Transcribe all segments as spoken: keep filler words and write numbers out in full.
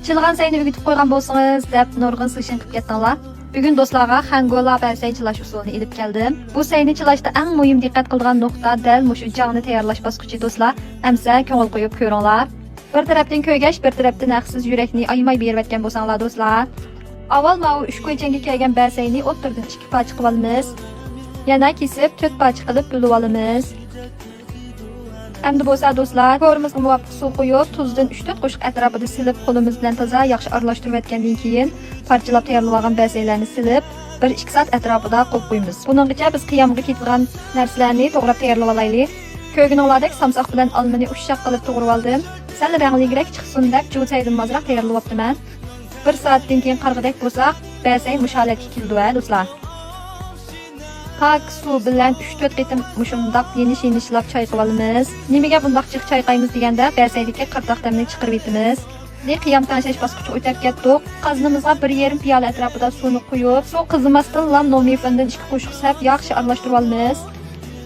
چىلىغان سەينى ئۆگىتىپ قويغان بولسىڭىز دەپ نۇرغۇن سىڭىشىڭ قىلىپ كەتتىڭلار. بۈگۈن دوستلارغا خەنگولا بەسەي چىلاش ئۇسۇلىنى ئېلىپ كەلدىم. بۇ سەينى چىلاشتا ئەڭ مۇھىم دىققەت قىلىدىغان نۇقتا دەل مۇشۇ جاڭنى تەييارلاش باسقۇچى دوستلار. ئەمسە كۆڭۈل قويۇپ كۆرۈڭلار. بىر تەرەپتىن كۆرگەچ، بىر تەرەپتىن ھەقسىز يۈرەكنى ئايىماي بېرىۋەتكەن بولساڭلار دوستلار. ئاۋۋال ماۋۇ ئۈچ كوي چەڭگە كەلگەن بەسەينى ئوتتۇرىدىن ئىككى پارچە قىلىۋالىمىز. يەنە كېسىپ تۆت پارچە قىلىپ بۆلۈۋالىمىز. ئەمدى بولسا دوستلار، قورۇمىزغا مۇۋاپىق سۇ قۇيۇپ، تۇزدىن ئۈچ تۆت قوشۇق ئەتراپىدا سېلىپ، قولىمىز بىلەن تازا ياخشى ئارىلاشتۇرۇۋەتكەندىن كېيىن، پارچىلاپ تەييارلىۋالغان بەسەيلەرنى سېلىپ، بىر ئىككى سائەت ئەتراپىدا قويۇپ قويىمىز. بۇنىڭغىچە بىز قىيامغا كېتىدىغان نەرسىلەرنى توغراپ تەييارلىۋالايلى. كۆرگىنىڭلاردەك سامساق بىلەن ئالمىنى ئۇششاق قىلىپ توغرىۋالدىم. سەل رەڭلىكرەك چىقسۇن دەپ جۇ سەيدىن ئازراق تەييارلىۋاپتىمەن. بىر سائەتتىن كېيىن قارىغۇدەك بولساق، بەسەي مۇشۇ ھالەتكە كېلىدۇ ھە دوستلار. پاك سۇ بىلەن ئۈچ تۆت قېتىم مۇشۇنداق يېنىش-يېنىشلاپ چايقىۋالىمىز. نېمىگە بۇنداق جىق چايقايمىز دېگەندە، بەسەيدىكى قاتتىق تەمنى چىقىرىۋېتىمىز. قىيام تەڭشەش باسقۇچىغا ئۆتۈپ كەتتۇق. قازىنىمىزغا بىر يېرىم پىيالە ئەتراپىدا سۇنى قۇيۇپ، سۇ قىزىماستىنلا نومىفېندىن ئىككى قوشۇق سەپ ياخشى ئارىلاشتۇرۇۋالىمىز.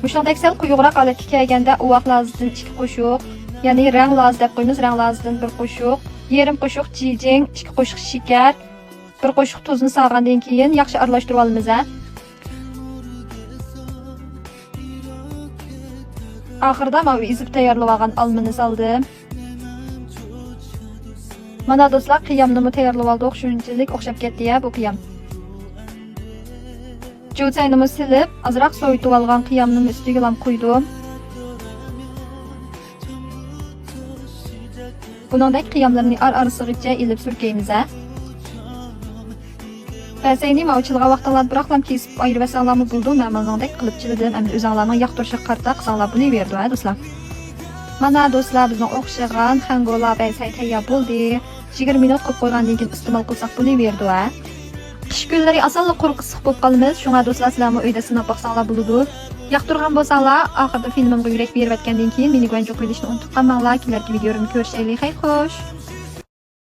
مۇشۇنىڭدەك سەل قويۇقراق ھالەتكە كەلگەندە، ئۇۋاق لازىدىن ئىككى قوشۇق، يەنى رەڭ لازى دەپ قويىمىز، رەڭ لازىدىن بىر قوشۇق، يېرىم قوشۇق جىجىڭ، ئىككى قوشۇق شېكەر، بىر قوشۇق تۇزنى سالغاندىن كېيىن ياخشى ئارىلاشتۇرۇۋالىمىز ھە. ئاخىرىدا ماۋۇ ئېزىپ تەييارلىۋالغان ئالمىنى سالدىم. مانا دوستلار، قىيامنىمۇ تەييارلىۋالدۇق. شۇنچىلىك ئوخشاپ كەتتى يا بۇ قىيام. جۇ سەينىمۇ سېلىپ، ئازراق سوۋۇتۇۋالغان قىيامنىمۇ ئۈستىگىلا قۇيدۇم. بۇنىڭدەك قىياملىرىنى ئار-ئارىسىغىچە ئېلىپ سۈركەيمىز ھە. بەسەينى ماۋۇ چىلىغان ۋاقتىڭلاردا بىراقلام كېسىپ ئايرىۋەتسەڭلارمۇ بولىدۇ. مەن ماڭزاڭدەك قىلىپ چىلىدىم. ئەمدى ئۆزۈڭلارنىڭ ياقتۇرۇشىغا قارىتا قىلساڭلار بولۇۋېرىدۇ ھە دوستلار. مانا دوستلار، بىزنىڭ ئوخشىغان خەنگولا بەسەي تەييار بولدى. يىگىرمە مىنۇت قىلىپ قويغاندىن كېيىن ئىستېمال قىلساق بولۇۋېرىدۇ ھە. قىش كۈنلىرى ئاسانلا قۇرۇقى ئىسسىق بولۇپ قالىمىز. شۇڭا دوستلار، سىلەرمۇ ئۆيدە سىناپ باقساڭلار بولىدۇ. ياقتۇرغان بولساڭلار، ئاخىرىدا فىلىمىمغا يۈرەك بېرىۋەتكەندىن كېيىن مېنى گۇەنجۇ قىلىشنى ئۇنتۇپ قالماڭلار. كېلەركى ۋىدىيولىرىمدا كۆرۈشەيلى. خەير خوش.